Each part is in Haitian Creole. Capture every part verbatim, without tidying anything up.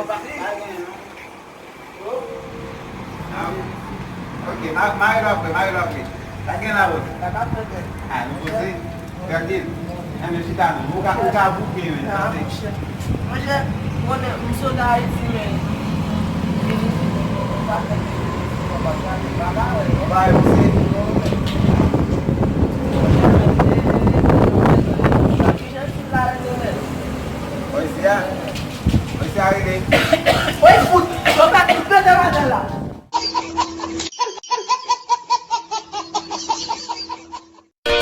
Pa gen, non. Ah, ok, ma-, mare l apre, mare l apre. Pa gen la, bro. Ah, nou poze. Trankil. Ann men chita non. Ou ka, ou ka bouke, men. Monchè, ou konnen, m sot Ayiti, men. Ba yo se. Oy, se a. Oy, se a rele. Oy, fout. Yo ka tout pete madan la.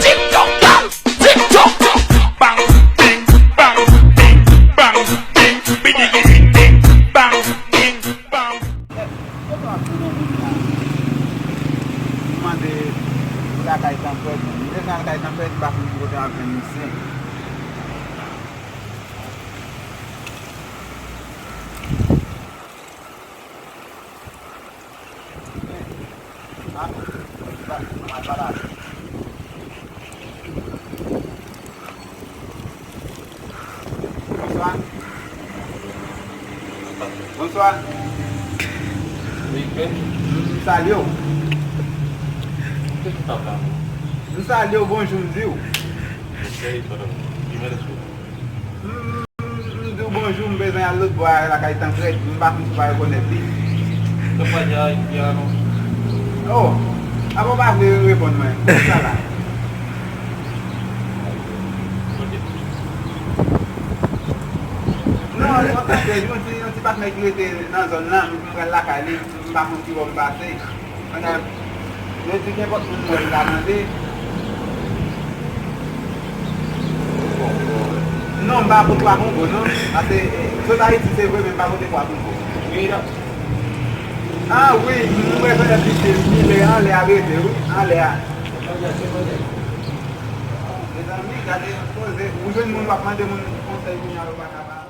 Tik tok, bang, tik tok, bang, bing, bang, bing, bang, bing, bidigi, bing, bing, bang, bing, bang. M mande pou lakay Tanpèt, m desann lakay Tanpèt, m pa konn ki kote m ap jwenn misye. Bonswa. Bonswa. Wi, men. M salye w. Kisa w ap la? M salye w, bonjou, m di w. Ok, pardon. Ki mwen sou? M, m di w bonjou, m bezwen al lòt bò a lakay Tankrèd, m pa konn si w pa rekonèt li. Tankrèd a, epi a non. Oh, apa w pa vle reponn mwen? Kisa la? Non, yon Tankrèd, yon ti, yon ti patnè ki rete nan zòn nan, m pral lakay li, m pa konn ki bò m pase. Pandan yo di kenpòt moun mwen m ka mande. Non, m pa pote pa Kongo, non. Pase, eh, m sot Ayiti, se vre, men m pa pote pa Kongo. Ah, wi, m rekonèt misye, li lè anlè a rete, wi, anlè a. Mezanmi, gade, poze, ou jwenn moun w ap mande moun konsèy kounye a, yo pa ka ba.